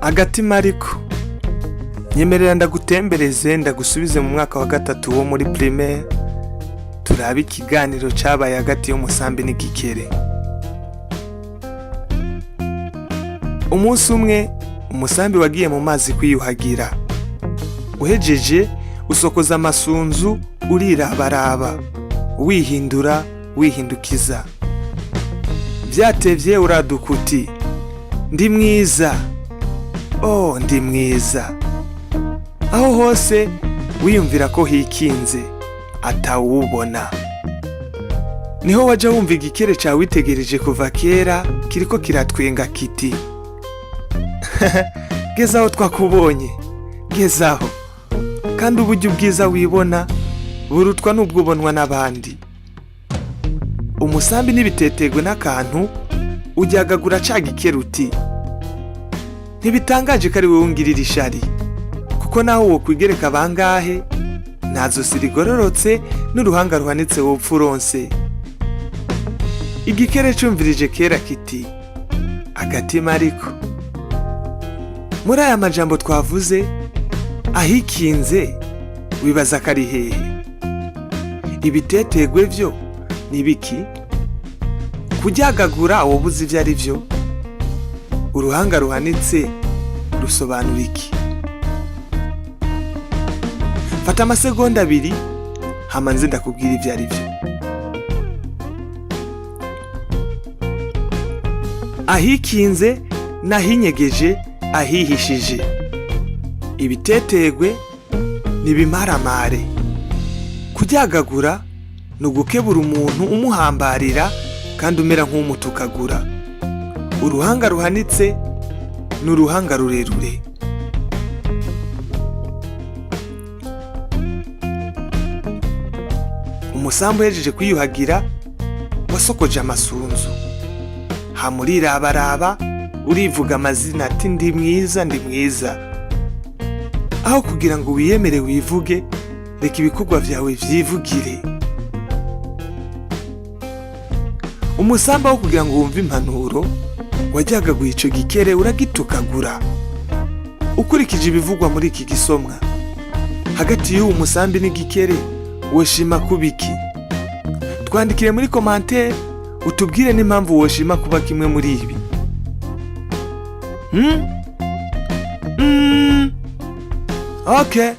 Agatima ariko nyemerera ndagutembereze, ndagusubize mu mwaka wa gatatu wo muri primaire, turabe ikiganiro cabaye hagati y'umusambi n'igikere. Umunsi umwe umusambi wagiye mu mazi kwiyuhagira, uhejeje usokoza amasunzu, urirabaraba, wihindura wihindukiza, vyatevye uraduka uti: "Ndi mwiza, oh, ndi mwiza." Aho hose wiyumvira ko hikinze atawubona, niho waja wumva igikere cawe witegereje kuva kera kiriko kiratwenga kiti: "Gezaho, twakubonye, gezaho." Kandi uburyo ubwiza wibona burutwa n'ubwo ubonwa n'abandi. Umusambi n'ibitetegwe n'akantu ujyagagura ca gikere uti: "Ntibitangaje ko ari wowe ungirira ishari, kuko naho wokwigereka bangahe, nta zosi rigororotse n'uruhanga ruhanitse wopfa uronse." Igikere cumvirije kera kiti: "Agatima." Ariko muri aya majambo twavuze, ahikinze wibaza ko ari hehe? Ibitetegwe vyo ni biki? Kuryagagura wobuze ivyo ari vyo? Uruhanga ruhanitse rusobanura iki? Fata amasegonda 2, hama nze ndakubwira ivyo ari vyo. Ahikinze n'ahinyegeje, ahihishije. Ibitetegwe nibimaramare. Kuryagagura ni ugukebura umuntu umuhambarira kandi umera nk'umutukagura. Uruhanga ruhanitse ni uruhanga rurerure. Umusambi uhejeje kwiyuhagira wasokoje amasunzu, hama urirabaraba, urivuga amazina ati: "Ndi mwiza, ndi mwiza." Aho kugira ngo wiyemere wivuge, reka ibikorwa vyawe vyivugire. Umusambi wo kugira ngo wumve impanuro wajyagaguye ico gikere uragitukagura. Ukurikije ibivugwa muri iki gisomwa, hagati y'uwo musambi n'igikere woshima kuba iki? Twandikire muri commentaire utubwire n'impamvu woshima kuba kimwe muri ibi. Okay.